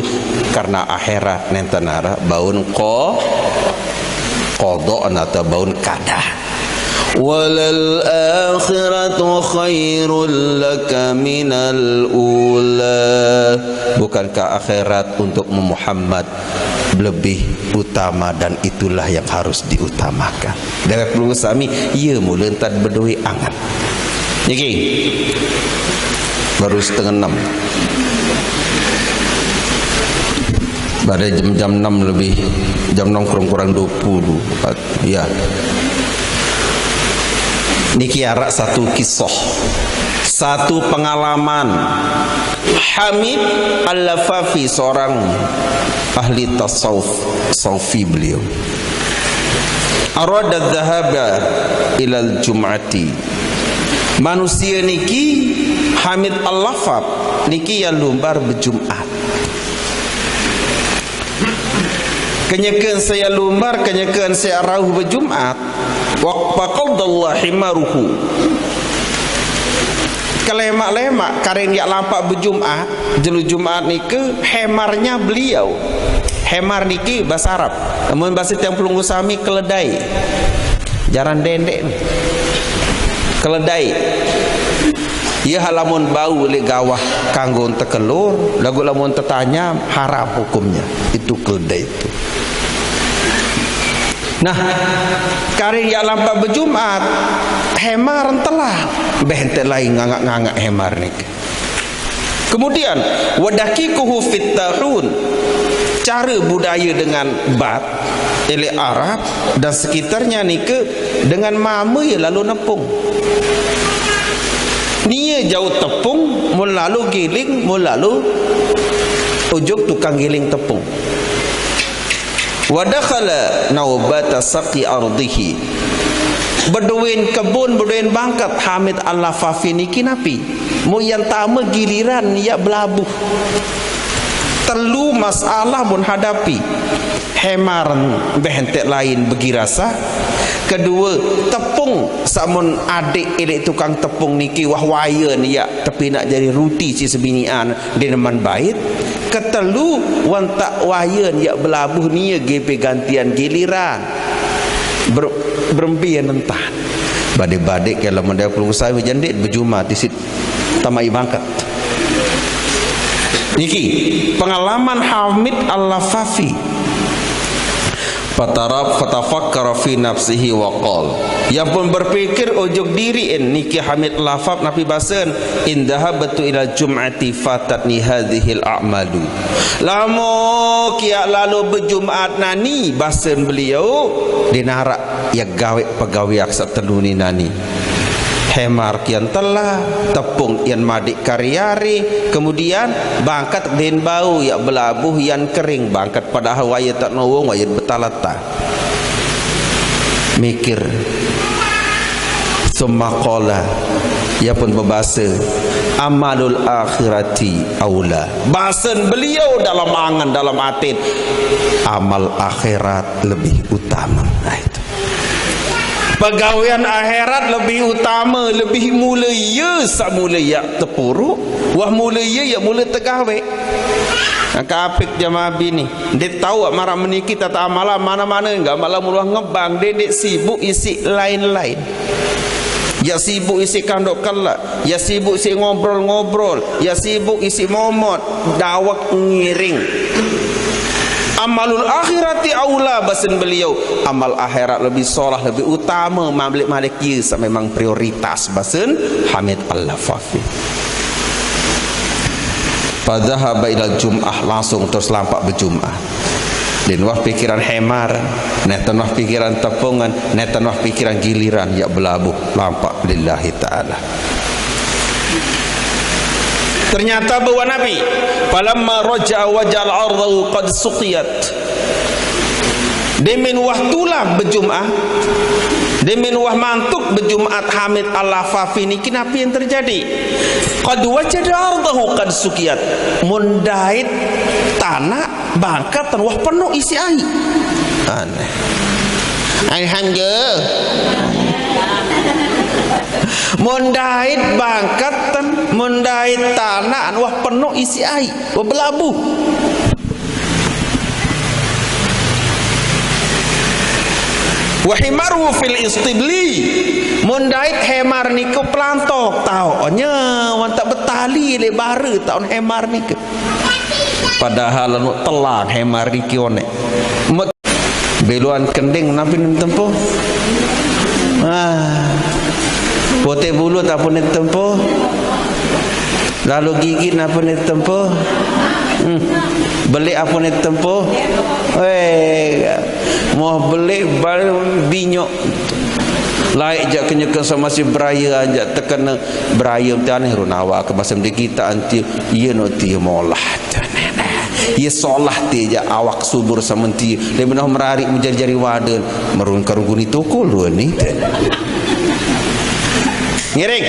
karena akhirat nenten araq baun ko-, qada atau baun qada. Walal akhiratu khairul laka minal ula. Bukankah akhirat untukmu Muhammad lebih utama dan itulah yang harus diutamakan? Dewek pelungguh sami, iye mule ntan bedoe angen. Niki baru setengah enam. Bare jam, jam enam lebih, jam enam kurang, kurang dua puluh. Ya. Niki araq satu kisah, satu pengalaman. Hamid Al-Lafafi, seorang ahli tasawuf, saufi beliau. Arada dzahaba ilal jum'ati. Manusia niki, Hamid Al-Lafaf niki, yang lumbar bejumat. Kenyeken saya lumbar, kenyeken saya rauh bejumat. Wa faqadallahu himaruhu. Kelemaq-lemaq karing yaq lampaq bejumat, jelo Jumat nike, hemarnya beliau. Hemar niki base Arab. Lamun base tiang pelungguh sami, keledai. Jaran dendeq. Keledai. Iye lamun bau leq gawah kanggo tekelor, laguq lamun tetanyam haram hukumnya. Itu keledai itu. Nah, karing yaq lampaq bejumat, hemar entelah. Beh, enteq lain ngangaq-ngangaq hemar nike. Kemudian, wadaqiquhu fit tahun. Cara budaya dengan Bath, eleq Arab dan sekitarnya nike, dengan mame ye lalo nepung. Nie jauq tepung, mun lalo giling, mun lalo ujok tukang giling tepung. Wa dakhala naubata saqi ardihi. Bedoen kebon, bedoen bangket Hamid Al-Lafafi niki napi? Mun yang tame giliran yaq belabuh. Telu masalah mun hadapi. Hemar beh enteq lain begirasah. Kedue, tepung saq mun adeq eleq tukang tepung niki wah wayen yaq tepinaq jari ruti siq sebiniqan. Deneman bait. Ketelu, wantaq wayen yaq belabuh nie gepe gantian giliran. Ber-, berembe entan. Bade-bade ke lamun dewek pelungguh sami, jaq ndeq bejumat isiq tamai bangket. Niki pengalaman Hamid Al-Lafafi. Fatarab fatafakkara fi nafsihi wa qal. Ia pun berpikir ujug diri en niki Hamid Lafaf napi basen, "In dhahabtu ila jum'ati fatatni hadhil a'malu." Lamo kia lalu bejumat nani basen beliau, dinarak ia gawe pegawean saq telu ni nani. Hemar kian telah, tepung ian madik kari-ari, kemudian bangkat den bau ia belabuh ian kering, bangkat padahal wayah tak nowong, wayah betalata. Mikir. Summa qala, ia pun bebase, "Amalul akhirati aula." Basen beliau dalam angan, dalam atin, amal akhirat lebih utama. Nah, itu. Pegawean akhirat lebih utama, lebih mulia, saq mulia ia tepuru, wah mulia ia mula tegawe. Angka apik jamaah bini. Ndeq tao maraq meniki tata amalan mane-mane, enggak malah muluh ngebang, ndeq, ndeq sibuk isiq lain-lain. Ya sibuk isiq kandok kelek, ya sibuk isiq ngobrol-ngobrol, ya sibuk isiq momot, dawek ngiring. Amalul akhirati aula, basen beliau, amal akhirat lebih solah, lebih utama, malik-malik ye, saq memang prioritas, basen Hamid Al-Lafafi. Fadzahaba ilal jum'ah, langsung terus lampaq bejum'ah. Den wah pikiran hemar, neten wah pikiran tepungan, neten wah pikiran giliran, ia belabuh lampaq lillahi ta'ala. Ternyata bahwa Nabi, falamma raja'a waja'al ardahu qad suqiyat. Demen wah tulak bejum'ah, demen wah mantuk bejum'at Hamid Al-Lafafi niki, napi yang terjadi? Qad wajada ardahu qad suqiyat. Mun dait tanaq bangkat tan wah penuh isiq aiq. Aneh. Alhamdulillah. Mun dait bangkat tan, mun dait tanaq wah penuh isiq aiq. Wah belabuh. Wa himaruhu fil istibli. Mun dait hemar niku pelantok, taoqne wan tak betali leq bare taoqne hemar niku. Padahal anu telang hemar niki oneq. Met-, beloan kending napi netempuh? Ah. Putih bulu tapun netempuh? Lalu gigit napa ne tempo? Hmm. Belik apa ne tempo? Weh, moh belik bal binyok. Laeq jaq kenyeke sama si beraya, jaq tekene beraya taneh run awak ke masem di kita anti, ye no ti molah. Ye solah ti jaq awak subur samenti. Leq menoh merariq mejari-jari waden, merun karung guni tukul due ni. Ngiring.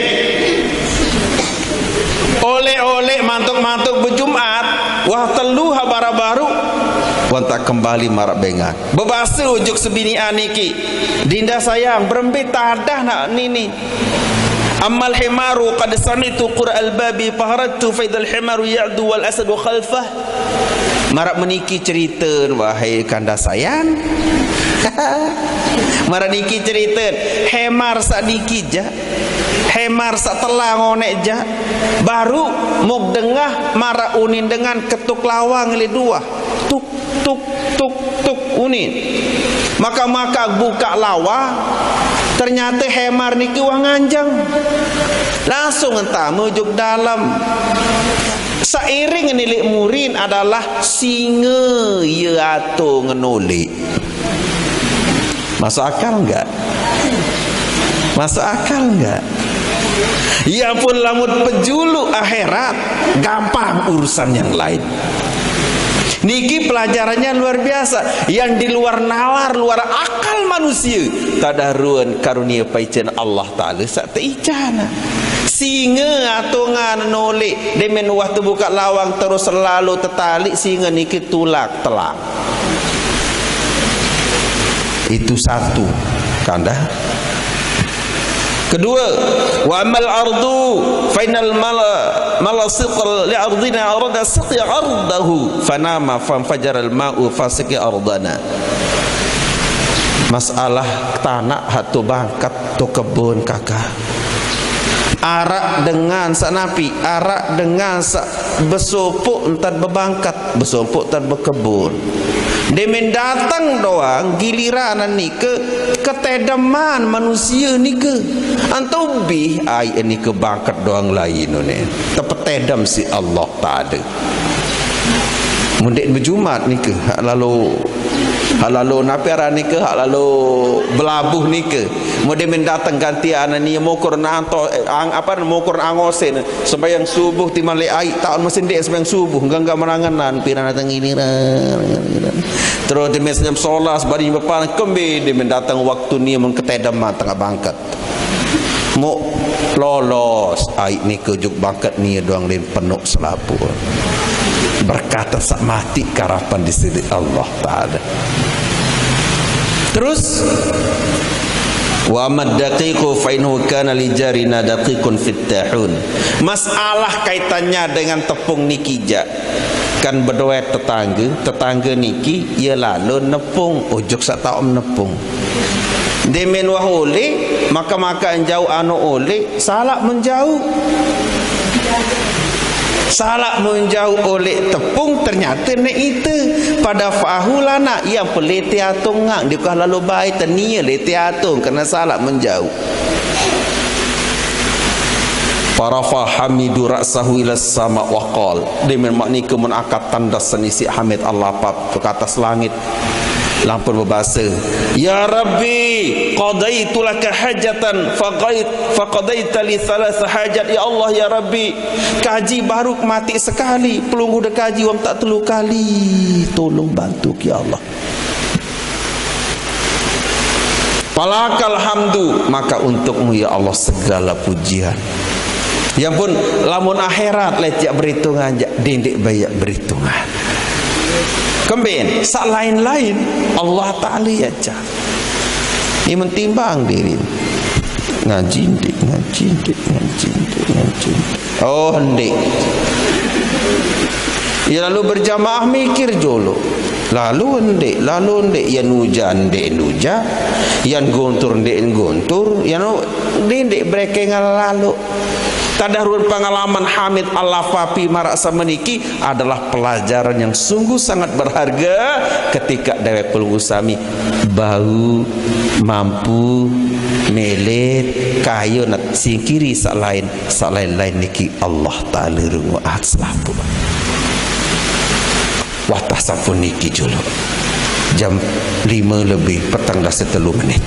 Oleh-oleh mantuk-mantuk bejumat, wah telu habar baruq, wan tak kembali maraq bengan. Bebase ujug sebinian niki, "Dinda sayang, berembe tadah naq nini? Ammal himaru qad sami'tu qur'al babi faharattu faidal himaru ya'du wal asadu khalfah." Maraq meniki ceriten, wahai kanda sayang. Maraq niki ceriten, hemar saq niki jaq. Hemar saq telang oneq jaq, baruq muk dengah maraq unin dengan ketuk lawang leq duah. Tuk, tuk, tuk, tuk, unin. Maka-maka bukaq lawang, ternyate hemar niki wah nganjeng. Langsung entame juk dalem. Seiring nilik murin adalah singe ye ato ngenolik. Masuk akal nggak? Masuk akal nggak? Ya pun lamun pejulu akhirat, gampang urusan yang lain. Niki pelajarannya luar biasa. Yang di luar nalar, luar akal manusia, tadah ruen karunia paicen Allah Ta'ala saq teicana. Singe atungan nolik, demen wah tebukaq lawang terus selalu tetalik singe niki tulak telang. Itu satu, kanda. Kedua, wa amal ardu fainal mal-, malasiq li ardina arada saqi ardahu fanama fanfajaral ma'u fasaqi ardana. Masalah tanaq hatu bangkat tu kebun kaka. Araq dengan saq napi, araq dengan saq besopoq entan bebangkat, besopoq entan bekebun. Demen dateng doang giliran nike ketedeman manusia nike. Antu bih ai nike bangket doang lain ne. Tepetedem si Allah Taala. Mun dek bejumat nike, hak lalu, hak lalu napi aran nike, hak lalu belabuh nike. Mun demen dateng gantian ni mukur nanto, eh, ang, apa, mukur angosen. Sembahyang subuh timbang le ai taun mesin dek sembahyang subuh, enggak, enggak menanganan, piran dateng ini, terus demen senyum solas, bari bepan, kembe demen dateng waktu ni mun ketedem tengah bangket. Mu lolos, ai nike juk bangket ni doang len penuh selapuh. Berkata sak mati karapan di sini Allah Taala. Terus, wa mad daqiqu fa innahu kana li jarina daqiqun fit tahun. Masalah kaitannya dengan tepung niki jak. Kan bedoe tetangga, tetangga niki ia lalu nepung, ujuk sak taum nepung. Demen wah oleh, maka-maka enjau anu oleh, salak menjau. Salak menjau oleh tepung ternyata ne ite. Pada fahulana yang pelete atung ngak, dia kah lalu baik tenia lete atung kena salak menjau. Farafa hamidu ra'sahu ila sama wa qal. Demen mak nike mun angkat tandas senisi hamid Allah pap ke atas langit. Lampun bebasa, "Ya Rabbi, qadaitu laka hajatan, faqait-, faqadaita li thalatha hajat." Ya Allah, ya Rabbi, kaji baru mati sekali, pelungguh de kaji wang tak telu kali. Tolong bantu, ya Allah. Falakal hamdu, maka untukmu, ya Allah, segala pujian. Ya pun, lamun akhirat lecak beritungan, jak dindik bayak beritungan. Kemben, sak lain-lain, Allah Ta'ala ya cak. Ini mentimbang diri. Ngaji ndik, ngaji ndik, ngaji ndik, ngaji ndik. Oh, ndik. Ya lalu berjamaah mikir jolo. Lalu ndik, lalu ndik. Yan ujan ndik, ujan. Yan guntur ndik, guntur. Yan ndik, ndik berekengan lalu. Tadah run pengalaman hamid Allah papi marak sama niki adalah pelajaran yang sungguh sangat berharga ketika dewek pelungguh sami bau, mampu, melet, kayo nak singkiri sak lain, sak lain-lain niki Allah Ta'ala runguat selapuh. Watah sampun niki jolo. Jam lima lebih petang dasa telu menit.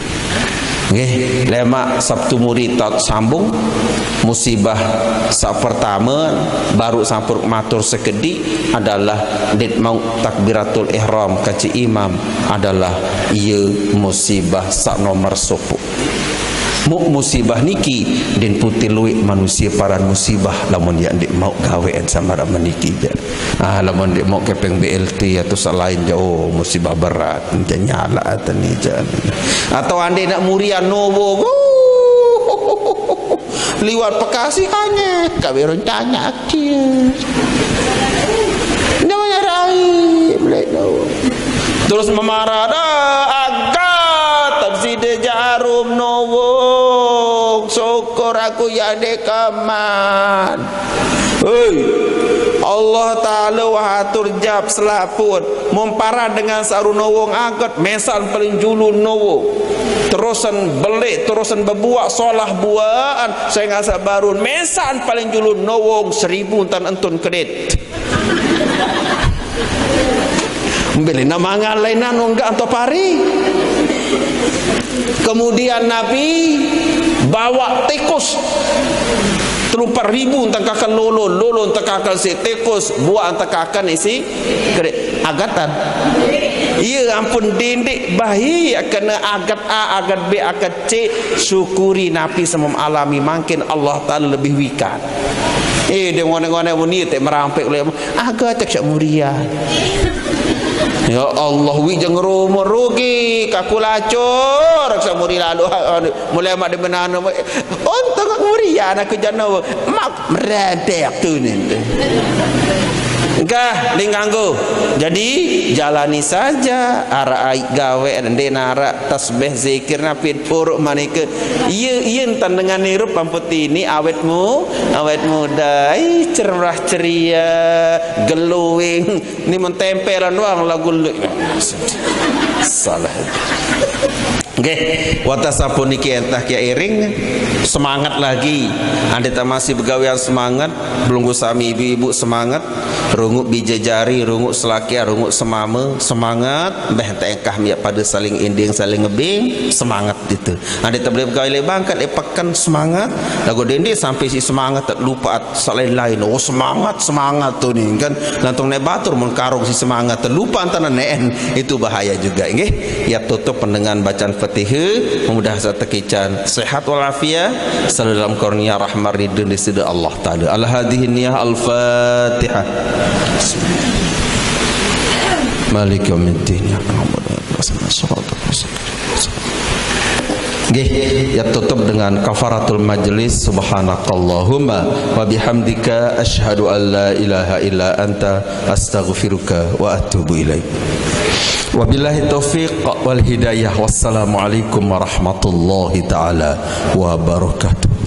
Nggih, lemak Sabtu Muri taut sambung. Musibah sak pertama baru sampun matur sekedi adalah dit mau takbiratul ihram kaci imam adalah iya musibah sak nomor sopok. Mu musibah niki din putih luik manusia paran musibah lamun dia ndik mau gawean sama meniki ja. Ah, lamun ndik mau kepeng B L T atau selain jauh musibah berat, ente nyala atau ni jan. Atau andai nak murian nobo, liwat Bekasi hanya kami rencana kecil. Namanya rai, boleh tahu. Terus memarah dah, agak tak sida jarum nowo. Syukur aku ya dekaman. Hei, Allah Ta'ala wahatur jab selaput. Mempara dengan saru nowong angkat, mesan paling julu nowo. Terusan belik, terusan bebuak, solah buaan. Saya ngasa barun, mesan paling julu nowong seribu tan entun kedit. Beli nama mangan lain anu enggak anto pari. Kemudian Nabi bawa tikus telumpat ribu entah kakak lolo, lolo entah kakak si tikus, buah entah kakak isi kede agatan. Iya ampun dindik bahi kena agat A, agat B, agat C, syukuri Nabi semam alami makin Allah Ta'ala lebih wikan. Eh, dia ngonek-ngonek muni tak merampek oleh Aga tak syak muria. Ya Allah, wi jeng rumah rugi, kaku lacur, syak muri lalu, mulai mak di menana, oh, tengok muria, aku jana, mak merentek tu ni. Engkah, ndeq kanggo. Jadi, jalani saja, araq aiq gawe, ndeq naraq tasbih, zikir, napi puruk manike. Iye, iye enten dengan nirup ampun tini awet mu, awet muda, ih, cerah ceria, glowing. Ni mentempelan doang lagu lu. Salah. Nggih, wata sampun niki entah kia iring, semangat lagi. Andai ta masih begawean semangat, belunggu sami ibu-ibu semangat, runguq bije jari, runguq selakian, runguq semame, semangat, mbeh tengkah miaq pade saling inding, saling ngebing, semangat itu. Andai ta beli begawe leq bangket, leq peken, semangat, laguq dendeq sampai siq semangat, lupa saq lain-lain. Oh, semangat, semangat tu ni kan. Lantung naik batur mun karung siq semangat, lupa antara neen. Itu bahaya juga, nggih. Ya tutup dengan bacaan Fatihah, mudah saq tekican sehat walafiat, selalu dalam kurnia rahmat ridho Deside Allah Taala. Ala hadhihi niyah, Al-Fatihah. Malik yaumiddin. Ya Muhammad. Nggih, ya tutup dengan kafaratul majlis. Subhanakallahumma wa bihamdika, asyhadu an la ilaha illa anta, astaghfiruka wa atubu ilaik. Wabillahi taufiq wal hidayah. Wassalamualaikum warahmatullahi taala wabarakatuh.